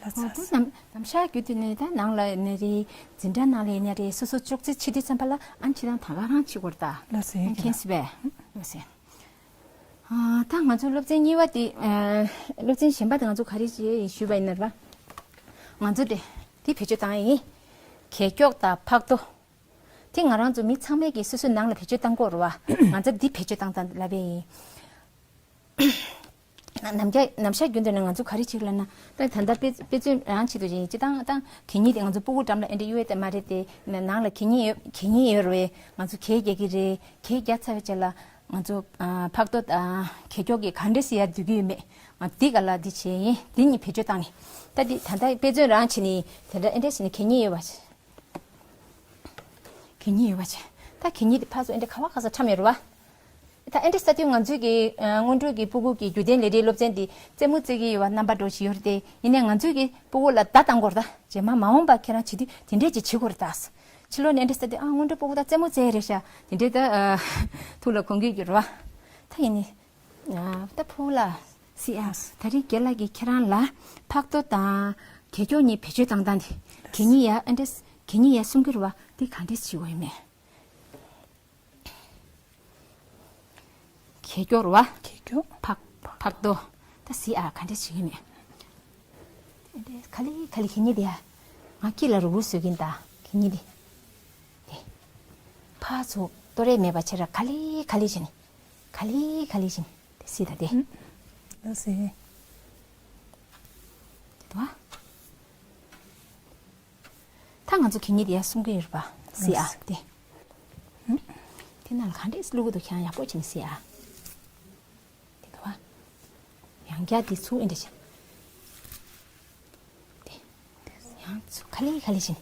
ཨོ་ད་ཚ། ནམ་ནམ་ཞག་རྒྱུན་དུ་ནས་ད་ནང་ལ་ནས་རེད། འཛིན་གྲྭ་ནང་ལ་ཡིན་ན་རེད། སོ་སོ་ཅོག་ཙེ་ཕྱེ་དུས་ཙམ་པ་ལ་ཨ་ནི་ཕྱེ་སྟངས་ད་ག་རང་ཕྱེ་དགོས་རེད་ད། ལ་ཚ་ཡོད་གི་ལ། མཁྱེན་སོང་བས། ལ་ཚ། ཨ་ད་ང་ཚོ་སློབ་ཚན་གཉིས་པ་དེ་ཨ་སློབ་ཚན་གཞན་པ་དེ་ང་ཚོ་ག་རེ་བྱས་ཞུས་པ་ཡིན་ན་རེད་པ། ང་ཚོ་དེ་དེ་བེད་སྤྱོད་བཏང་ཡ་ཡིན། གད་སྐྱོགས་དང་ཕག་རྡོ། དེ་ང་རང་ཚོ་མི་ཚང་མས་ཀྱིས་སོ་སོའི་ནང་ལ་བེད་སྤྱོད་བཏང་དགོས་རེད་པ། ང་ཚོ་འདི་བེད་སྤྱོད་བཏང་སྟངས་ལབ་པ་ཡིན། ནམ་རྒྱ་ནམ་ཞག་རྒྱུན་དུ་ནས་ང་ཚོ་ག་རེ་བྱེད་ཀྱི་ལབ་ན། ད་ད་ལྟ་དཔེ་དཔེ་མཚོན་རང་ཆེད་དུ་ཡིན། སྤྱིར་བཏང་ད་གད་སྙིགས་དེ་ང་ཚོ་སྤུ་གུ་འགྲམ་ལ་ཨེ་འདྲ་གཡུག་ཡས་དེ་མ་རེད་དེ། ནང་ལ་གད་སྙིགས་ཡོད། གད་སྙིགས་ཡོད་རེད་པས། ང་ཚོ་གད་རྒྱག་གི་རེད། གད་རྒྱག་ཚར་བའི་རྗེས་ལ་ ང་ཚོ་ཨ་ཕག་ཏོ་དང་གད་སྐྱོག་གི་ག་འདྲས་སེ་ཡར་བསྡུ་གི་ཡོད་མེད། ང་འདི་ག་ལ་འདི་བྱས་ཡིན། འདི་གཉིས་བེད་སྤྱོད་བཏང་ནས། ད་འདི་ད་ལྟ་དཔེ་མཚོན་རང་བྱས་ནས་དེ་འདྲ་ཨེ་འདྲས་བྱས་ནས་གད་སྙིགས་ཡོད་པ་བྱས། གད་སྙིགས་ཡོད་པ་བྱས། ད་གད་སྙིགས་དེ་ཕར་ཚུར་ཨེ་འདྲས་ག་བ་ག་ས་འཁྱམས་ཡོད་རེད་བ། ད་ཨེ་འདྲས་ས་དུས་ང་ཚོའི་གི་ཨ་སྔོན་འགྲོའི་གི་སྤུ་གུ་གི་རྒྱུད་ལྡན་ལས་རིགས་སློབ་ཚན་འདི་རྩེད་མོ་རྩེ་གི་ཡོད་པ་རྣམ་པ་འགྲོ་བཞིན་ཡོད་རེད་དེ། ཡིན་ནའི་ང་ཚོའི་གི་སྤུ་གུ་ལ་བརྡ་བཏང་དགོས་རེད། ད་རྗེས་མ་མ་འོངས་པ་ཁྱེད་རང་བྱེད་དུས་དེ་འདྲས་ཅིག་བྱེད་དགོས་རེད་ད། ཕྱི་ལོགས་ནས་ཨེ་འདྲས་ས་དུས་ཨ་སྔོན་འགྲོའི་སྤུ་གུ་ད་རྩེད་མོ་རྩེ་རེད་ཤག་དེ་འདྲས་ད་ཨ་ཐུགས་ལ་དགོངས་ཀྱི་ཡོད་རེད་བ། ད་ཡིན་ནའི། ཨ་ད་ཕུ་ལ་སི་ཨ། ད་རིང་རྒན་ལགས་ཀྱིས་ཁྱེད་རང་ལ་ཕག་ཏོ་དང་གད་སྐྱོག་གཉིས་བེད་སྤྱོད་བཏང་སྟངས་དེ། གད་སྙིགས་ཡར་ཨེ་འདྲས། གད་སྙིགས་ཡར་སྲུང་གི་རེད་བ། འདི་ག་འདྲས་བྱེད་དགོས་ཡོད་མེད། གད་སྐྱོག་རེད་བ། གད་སྐྱོག་ཕག་ཕག་ཏོ། ད་སི་ཨ་ག་འདྲས་བྱེད་ཀྱི་མེད། ཨེ་འདྲས་ག་ལེ་ག་ལེ་གད་སྙིགས་དེ་ཡ། ང་སྐེ་ལ་རུག་རུག་བཟོ་གིན་ད་གད་སྙིགས་དེ། དེ། ཕར་ཚུར་གཏོར་ཡས་མེད་པ་བྱས་ར་ག་ལེ་ག་ལེ་བྱས་ནས། ག་ལེ་ག་ལེ་བྱས་ནས་དེ་སི་ད་དེ། ཨུ། ལགས་སེ། དེ་དོ། ད་ང་ཚོ་གད་སྙིགས་དེ་ཡར་སྲུང་གི་ཡོད་རེད་པ། སི་ཨ་དེ། ཨུ། དེ་ནང་ལ་ག་འདྲས་བླུག་གི་འདུག་ཁྱེད་རང་ཡག་པོ་བྱས་ནས་སི་ཨ། དེ་དོ། ཡང་བསྐྱར་དེ་ཚུར་ཨེ་འདྲས་བྱས། དེ། ཡང་ཚུར་ག་ལེ་ག་ལེ་བྱས་ནས།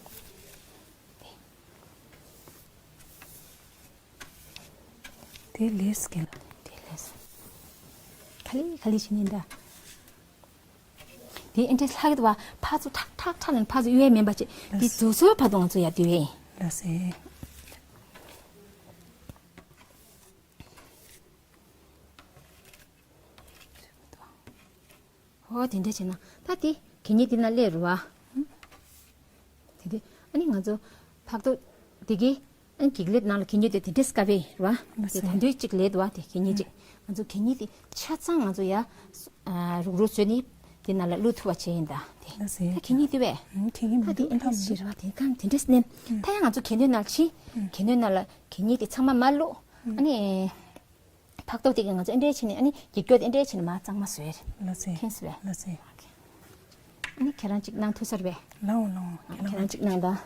དེ། དེ་ལས་ཀྱི་ལ། དེ་ལས། ག་ལེ་ག་ལེ་བྱས་ནས་འདྲ། དེ་ཨེ་འདྲས་ལྷག་གི་འདུག་བ། ཕར་ཚུར་ཁྲག་ཁྲག་ཁྲག་ནས་ཕར་ཚུར་གཡུག་ཡས་མིན་པ་བྱས། དེ་རྫོགས་སོའི་བར་དུ་ང་ཚོ་ཡར་བསྡུ་ཡས་ཡིན། ལགས་སེ། ཨོ་དེ་འདྲ་བྱས་ན་ད་དེ་གད་སྙིགས་དེ་ན་སླེབས་རེད་བ། དེ་དེ་ཨ་ནི་ང་ཚོ་ཕག་ཏོ་དེ་གི་ཨ་ནི་གད་སྙིགས་ནང་ལ་གད་སྙིགས་དེ་དེ་འདྲས་དཀར་པོ་རེད་བ། དེ་ད་དུང་གཅིག་སླེབས་འདུག་བ། དེ་གད་སྙིགས་གཅིག་ང་ཚོ་གད་སྙིགས་དེ་ཆ་ཚང་ང་ཚོ་ཡ་ཨ་རུག་རུག་བཟོས་ནས་དེ་ནང་ལ་བླུག་ཐུབ་པ་བྱས་ཡིན་ད། དེ་ད་གད་སྙིགས་དེ་བས་ད་དེ་ཨ་འདྲས་ཞིག་རེད་བ། དེ་གང་དེ་འདྲས་ནས་ད་ཡང་ང་ཚོ་གད་སྙིགས་ནང་ལ་ཕྱིན། གད་སྙིགས་ནང་ལ་གད་སྙིགས་དེ་ཚང་མ་མར་བླུགས། ཨ་ནི། ཕག་ཏོ་དེ་གིས་ང་ཚོ་ཨེ་འདྲས་བྱས་ནས་ཨ་ནི་གད་སྐྱོག་དེ་ཨེ་འདྲས་བྱས་ནས་མར་གཙང་མ་བཟོས་རེད། ལགས་སེ། མཁྱེན་སོང་བས། ལགས་སེ། ཨ་ནི་ཁྱེད་རང་གཅིག་གནང་ཐུབ་ས་རེད་པས། ལའོ་ལའོ། ཨ་ཁྱེད་རང་གཅིག་གནང་དང་།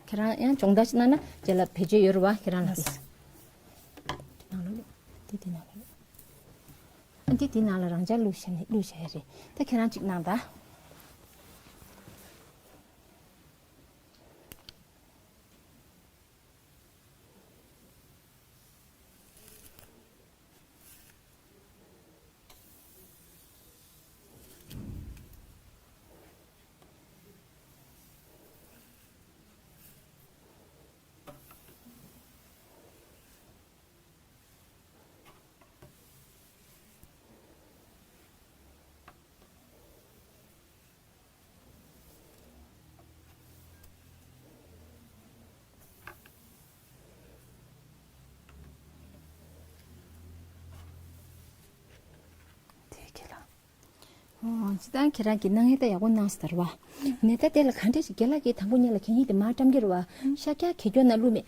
ཁྱེད་རང་ཡང་སྦྱོང་བརྡར་ཅིག་གནང་ན་རྗེས་ལ་བེད་སྤྱོད་ཡོད་རེད་བ་ཁྱེད་རང་ལ། ལགས་སེ། དེ་ནང་ལ་བླུགས། དེ་དེ་ནང་ལ་བླུགས། ཨ་འདི་དེ་ནང་ལ་རང་འཇགས་བླུགས་བཞག་ནས་བླུགས་བཞག་ཡ་རེད། ད་ཁྱེད་རང་གཅིག་གནང་དང་། དེ་ཁྱེད་ལ། ཨོ། སྤྱིར་བཏང་ཁྱེད་རང་གིས་གནང་ཡས་ད་ཡག་པོ་གནང་སོང་ད་རེད་བ། ནས་ད་དེ་ལ་ག་འདྲས་ཞིག་རྒན་ལགས་ཀྱིས་དང་པོ་ཉིད་ལ་གད་སྙིགས་དེ་མར་བཀྲམ་གྱི་རེད་བ། ཤར་རྒྱག་གད་སྐྱོག་ནང་བླུགས་མེད།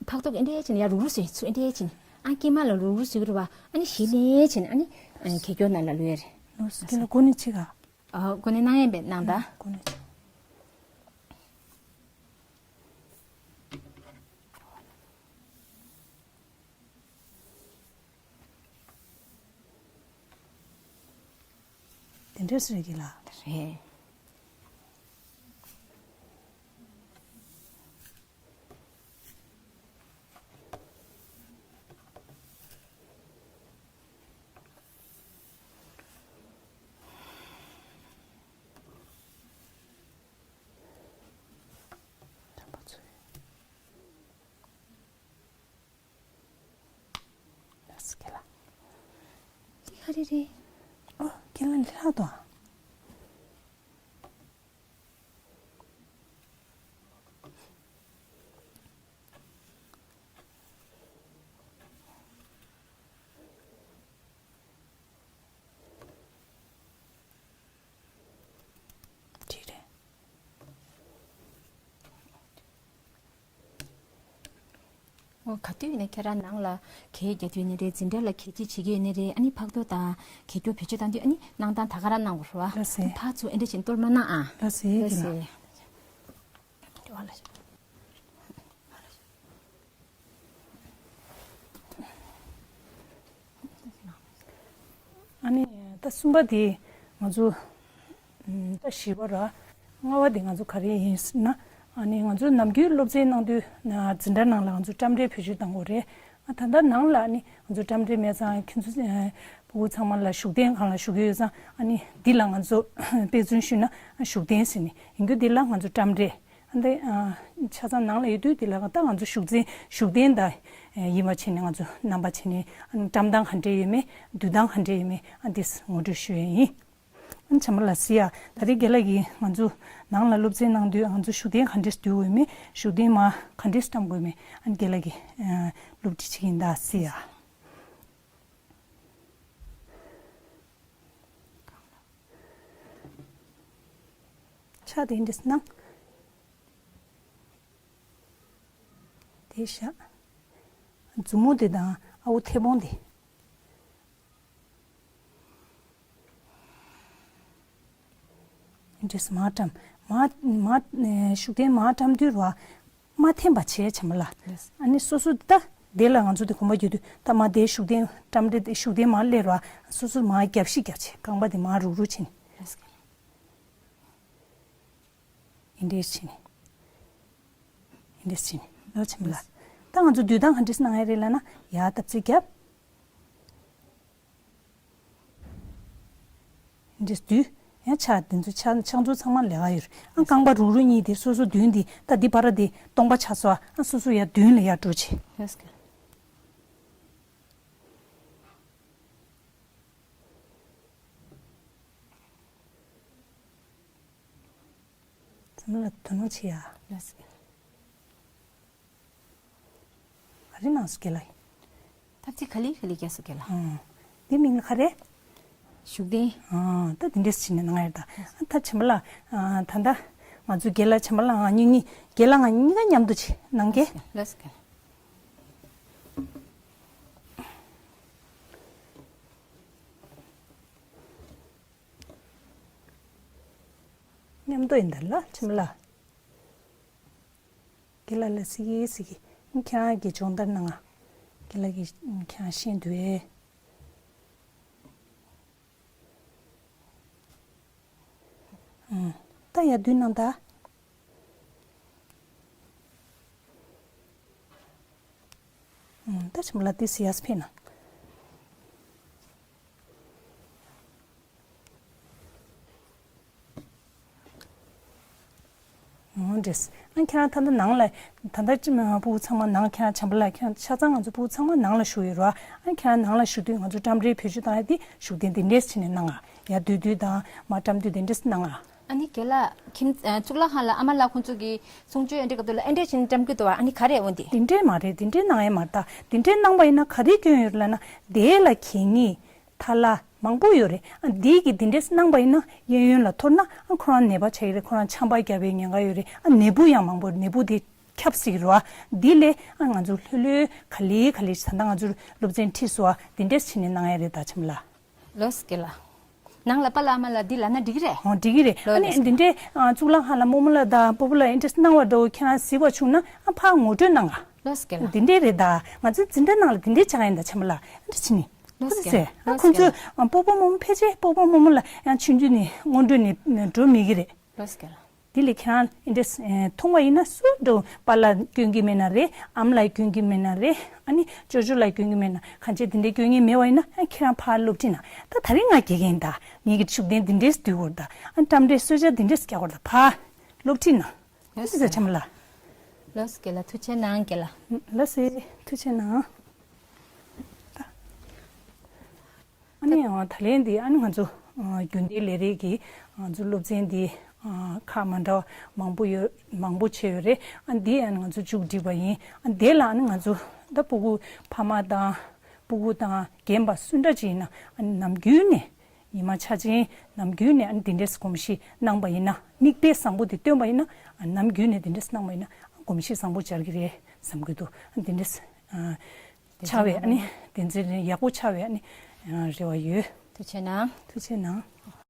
ཕག་ཏོ་ཨེ་འདྲས་བྱས་ནས་ཡར་རུག་རུག་བཟོས་ཚུར་ཨེ་འདྲས་བྱས་ནས་ཨ་སྐྱེས་མ་ལ་རུག་རུག་བཟོས་ཀྱི་རེད་བ། ཨ་ནི་གཞི་ནས་བྱས་ནས་ཨ་ནི་གད་སྐྱོག་ནང་ལ་བླུགས་ཡས་རེད། ལོ་སུ་ཁྱེད་ལ་གོ་ནི་ཆི་ག་ཨ་གོ་ནི་གནང་ཡས་མེད་གནང་ད། གོ་ནི་ཆི། དེ་འདྲས་རེད་ཀྱི་ལ། རེད། ལགས་སོ་ཁྱེད་ལ། ལི་ཁ་རེ་རེ། ཨོ་ཁྱེད་ལ་ལི་ལྷག་ཏོ། ཅི་རེད། ཨོ་ག་དུས་ཡིན་ནའི་ཁྱེད་རང་ནང་ལ་གད་རྒྱག་དུས་ཡིན་ནའི་རེད། འཛིན་གྲྭ་ལ་གད་ཕྱིས་བྱེད་ཀྱི་ཡིན་ནའི་རེད། ཨ་ནི་ཕག་ཏོ་དང་གད་སྐྱོག་བེད་སྤྱོད་བཏང་དུས་ཨ་ནི་གནང་སྟངས་ད་ག་རང་གནང་དགོས་རེད་བ། ལགས་སེ། ཕར་ཚུར་ཨེ་འདྲ་བྱས་གཏོར་མ་གནང་ཨ། ལགས་སེ། ལགས་སེ། ཁྱེད་ལ། ཨ་ནི་ད་གསུམ་པ་དེ་ང་ཚོ་ཨམ་ད་བཞི་པ་ར། ལྔ་པ་དེ་ང་ཚོ་ག་རེ་ཡིན་ཟེར་ན། ཨ་ནི་ང་ཚོ་ནམ་རྒྱུན་སློབ་ཚན་གནང་དུས་ན་འཛིན་གྲྭ་ནང་ལ་ང་ཚོ་འགྲེམས་སྤེལ་བེད་སྤྱོད་གཏང་དགོས་རེད། ཨ་ད་ལྟ་ནང་ལ་ཨ་ནི་ང་ཚོ་འགྲེམས་སྤེལ་མེད་ཙང་ཁྱེད་ཚོ་ཨ་ཕྲུ་གུ་ཚང་མ་ལ་བཞུགས་གདན་སྒང་ལ་བཞུགས་ཀྱི་ཡོད་ཙང་། ཨ་ནི་འདི་ལ་ང་ཚོ་དཔེ་མཚོན་ཞུས་ན་བཞུགས་གདན་ཟེར་ནས། ཡིན་རྒྱུ་འདི་ལ་ང་ཚོ་འགྲེམས་སྤེལ། ཨ་འདི་ཨ་ཆ་ཚང་ནང་ལ་ཡོད་དུས་འདི་ལ་ད་ང་ཚོ་བཞུགས་གདན་བཞུགས་གདན་དང་ཡིན་པ་བྱས་ནས། ང་ཚོ་རྣམ་པ་བྱས་ནས་ཨ་ནི་བཀྲམ་སྟངས་ག་འདྲས་ཡོད་མེད། སྡོད་སྟངས་ག་འདྲས་ཡོད་མེད། ཨ་འདི་ངོ་སྤྲོད་ཞུ་ཡས་ཡིན། ཨ་ནི་བྱམས་པ་ལགས་གཟིགས་ཡ། ད་རེས་རྒན་ལགས་ཀྱིས་ང་ཚོ་ནང་ལ་སློབ་ཚན་གནང་དུས་ང་ཚོ་བཞུགས་གདན་ག་འདྲས་སྡོད་དགོས་མེད། བཞུགས་གདན་མར་ག་འདྲས་བཀྲམ་དགོས་མེད། ཨ་ནི་རྒན་ལགས་ཀྱིས་ཨ་སློབ་ཁྲིད་བྱེད་ཀྱི་ཡིན་ད་གཟིགས་ཡ། ཕྱག་དེ་འདྲས་གནང་། དེ་བཞག་མཛུབ་མོ་དེ་དང་ཨ་འོ་མཐེ་བོང་དེ། འདྲེས་མར་བཀྲམ། མར་མར་ཨེ་བཞུགས་གདན་མར་བཀྲམ་དུས་ར། མ་འཐེན་པ་བྱས་བྱམས་པ་ལགས། ལགས། ཨ་ནི་སོ་སོ་ད་དེ་ལ་ང་ཚོ་དེ་གོམ་པ་རྒྱུད་དུས་ད་མ་དེ་བཞུགས་གདན་བཀྲམ་དེ་བཞུགས་གདན་མར་སླེབས་ར། སོ་སོ་མར་རྒྱབ་བཤིག་རྒྱབ་བྱས། རྐང་པ་དེ་མར་རུག་རུག་བྱས་ནས། ལགས། ཨིན་འདྲེས་བྱས་ནས། ཨིན་འདྲེས་བྱས་ནས་ལོ་ཆེན་པོ་ལ། ད་ང་ཚོ་སྡོད་སྟངས་ག་འདྲས་གནང་ཡ་རེད་ལབ་ན། ཡར་སྟབས་རྩེ་རྒྱབ། ཨིན་འདྲེས་སྡོད། ཡང་ཕྱག་དེ་ཚོ་ཕྱག་ཕྱག་མཛུབ་ཚང་མ་ལས་ཀ་ཡོད་རེད། ཨ་རྐང་པ་རུག་རུག་གཉིས་དེ་སོ་སོ་མདུན་དེ་ད་འདི་བར་དེ་སྟོང་པ་ཆགས་སོང་། ཨ་སོ་སོ་ཡར་མདུན་ལ་ཡར་འགྲོ་བྱེད། ལགས་སོ། ཚང་མ་ལ་དོ་སྣང་བྱེད་ཡ། ལགས་སོ། ག་རེ་གནང་སོང་རྒན་ལགས། ཐབ་ཚིག་ག་ལེ་ག་ལེ་རྒྱག་སོང་རྒན་ལགས། ཨང་། འདི་མིང་ལ་ག་རེ། བཞུགས་གདན། ཨང་། ད་འདི་འདྲས་བྱས་ནས་གནང་ཡ་རེད་ད། ད་བྱམས་པ་ལགས། ཨ་ད་ལྟ་ང་ཚོ་རྒན་ལགས་བྱམས་པ་ལགས་ང་གཉིས་གཉིས་རྒན་ལགས་ང་གཉིས་ཀ་མཉམ་དུ་བྱས་གནང་གི། ལགས་སོ། མཉམ་དུ་ཡིན་ད་ལ་བྱམས་པ་ལགས། རྒན་ལགས་ལ་གཟིགས་ཀྱི་གཟིགས་ཀྱི། ཁྱེད་རང་གིས་སྦྱོང་བརྡར་གནང་ང་། རྒན་ལགས་ཀྱིས་ཁྱེད་རང་ཤེས་འདུག་ཨེ། ཨང་། ད་ཡར་མདུན་གནང་ད། ཨང་། ད་བྱམས་པ་ལགས་དེ་ཟེར་ཡར་ཕེབས་ན། འོ་འདྲས། ཨ་ཁྱེད་རང་ད་ལྟ་ནང་ལ། ད་ལྟ་ཅི་མ་ཕྲུ་གུ་ཚང་མ་ནང་ཁྱེད་རང་བྱམས་པ་ལགས་ཁྱེད་རང་ཆ་ཚང་ང་ཚོ་ཕྲུ་གུ་ཚང་མ་ནང་ལ་བཞུགས་ཡོད་རེད་བ། ཨ་ཁྱེད་རང་ནང་ལ་བཞུགས་དུས་ང་ཚོ་འགྲེམས་སྤེལ་བེད་སྤྱོད་བཏང་ཡ་དེ་བཞུགས་གདན་འདི་འདྲས་བྱས་ནས་གནང་ང་། ཡར་སྡོད་དུས་དང་མར་བཀྲམ་དུས་འདི་འདྲས་གནང་ང་། ཨ་ནི་རྒན་ལགས་ཁྱིམ་ཨ་གཙུག་ལག་ཁང་ལ་ཨ་མ་ལགས་ཁོང་ཚོ་གི་གསུང་ཆོས་ཨེ་འདྲས་སྐབས་དུས་ལ་ཨེ་འདྲས་བྱས་ནས་བཀྲམ་གི་འདུག་བ། ཨ་ནི་ག་རེ་འོ་འདི། འདི་འདྲས་མ་རེད། འདི་འདྲས་གནང་ཡ་མ་རེད་ད། འདི་འདྲས་གནང་པ་ཡིན་ན་ག་རེ་སྐྱོན་ཡོད་རེད་ལབ་ན། དེ་ལ་གད་སྙིགས། ཐལ་བ་མང་པོ་ཡོད་རེད། ཨ་འདི་གི་འདི་འདྲས་གནང་པ་ཡིན་ན་གཡས་གཡོན་ལ་འཐོར་ན་ཨ་ཁོ་རང་ནད་པ་ཆགས་ཀྱི་རེད། ཁོ་རང་ཆམ་པ་བརྒྱབ་པའི་ཉེན་ཁ་ཡོད་རེད། ཨ་ནད་འབུ་ཡང་མང་པོ་ནད་འབུ་དེ་ཁྱབ་སྲིད་ཀྱི་རེད་བ། འདི་ལས་ཨ་ང་ཚོ་ལྷོད་ལྷོད་ག་ལེ་ག་ལེ་ད་ལྟ་ང་ཚོ་སློབ་ཚན་ཁྲིད་སོ་ཨ་འདི་འདྲས་བྱས་ནས་གནང་ཡ་རེད་ད་བྱམས་པ་ལགས། ལགས་སོ་རྒན་ལགས། ནང་ལ་པཱ་ལགས་ཨ་མ་ལགས་འདི་ལབ་ན་འགྲིག་གི་རེད། ཨོ་འགྲིག་གི་རེད། ལགས་ཨ་ནི་ལགས་སོ། འདི་འདྲས་ཨ་གཙུག་ལག་ཁང་ལ་རྨོ་མོ་ལགས་དང་སྤོ་བོ་ལགས་ཨེ་འདྲས་གནང་བ་འདྲ་བོ་ཁྱེད་རང་གཟིགས་པ་བྱུང་ན་ཨ་ཕར་ངོ་སྤྲོད་གནང་ང་། ལགས་སོ་རྒན་ལགས། འདི་འདྲས་རེད་ད། ང་ཚོའི་འཛིན་གྲྭ་ནང་ལ་འདི་འདྲས་བྱ་ག་ཡིན་ད་བྱམས་པ་ལགས། ཨ་འདྲས་བྱས་ནས། ལགས་སོ་རྒན་ལགས། ཨ་ཁོང་ཚོས་ཨ་སྤོ་བོ་རྨོ་མོ་ཕལ་ཆེར་སྤོ་བོ་རྨོ་མོ་ལ་ཡང་ཆུང་དུས་ནས་སྔོན་འགྲོ་ནས་འགྲོ་མེད་ཀྱི་རེད། ལགས་སོ་རྒན་ལགས། དེ་ལས་ཁྱེད་རང་ཨེ་འདྲས་ཨེ་མཐོང་བ་ཡིན་ན་སུ་འགྲོ་པཱ་ལགས་སྐྱོན་གྱི་མེད་ན་རེད། ཨ་མ་ལགས་སྐྱོན་གྱི་མེད་ན་རེད། ཨ་ནི་ཅོ་ཅོ་ལགས་སྐྱོན་གྱི་མེད་ན་གང་བྱས་དེ་འདྲའི་སྐྱོན་གྱི་མེད་པ་ཡིན་ན་ཨ་ཁྱེད་རང་ཕར་སློབ་ཁྲིད་ན། ད་ད་རིང་ང་དགེ་རྒན་ད་ངེད་ཀྱི་བཞུགས་གདན་འདི་འདྲས་སྡོད་དགོས་ད། ཨ་འགྲེམས་སྤེལ་གསོལ་ཇ་འདི་འདྲས་རྒྱག་དགོས་ད། ཕར་སློབ་ཁྲིད་ན། ལགས་ཅི་ཟེར་བྱམས་པ་ལགས། ལགས་སོ་རྒན་ལགས། ཐུགས་རྗེ་གནང་རྒན་ལགས། ལགས་སོ་ཐུགས་རྗེ་གནང་། ད། ཨ་ནི་ཨ་ད་ལན་འདི་ཨ་ནི་ང་ཚོ་ཨ་རྒྱུན་ལྡན་ལས་རིགས་ཀྱི་ང་ཚོ་སློབ་ཚན་འདི་ཨ་ཁག་མ་འདྲ་བ་མང་པོ་ཡོད། མང་པོ་བྱས་ཡོད་རེད། ཨ་འདི་ཨ་ནི་ང་ཚོ་མཇུག་སྒྲིལ་བ་ཡིན། ཨ་འདི་ལ་ཨ་ནི་ང་ཚོ་ད་སྤུ་གུ་ཕ་མ་དང་སྤུ་གུ་དང་རྒན་པ་སུ་འདྲ་ཅིག་ཡིན་ན་ཨ་ནི་ནམ་རྒྱུན་ནས་ཉི་མ་ཆ་ཆེན་ནམ་རྒྱུན་ནས་ཨ་ནི་འདི་འདྲས་གོམས་གཤིས་གནང་པ་ཡིན་ན། མིག་དཔེ་བཟང་པོ་འདི་སྟོན་པ་ཡིན་ན། ཨ་ནམ་རྒྱུན་ནས་འདི་འདྲས་གནང་པ་ཡིན་ན་གོམས་གཤིས་བཟང་པོ་སྦྱར་གྱི་རེད་བསམ་གྱི་འདུག་ཨ་འདི་འདྲས་ཨ་ཆགས་པའི་ཨ་ནི་བདེན་ཚིག་ཡག་པོ་ཆགས་པའི་ཨ་ནི་རེ་བ་ཡོད། ཐུགས་རྗེ་གནང་། ཐུགས་རྗེ་གནང་།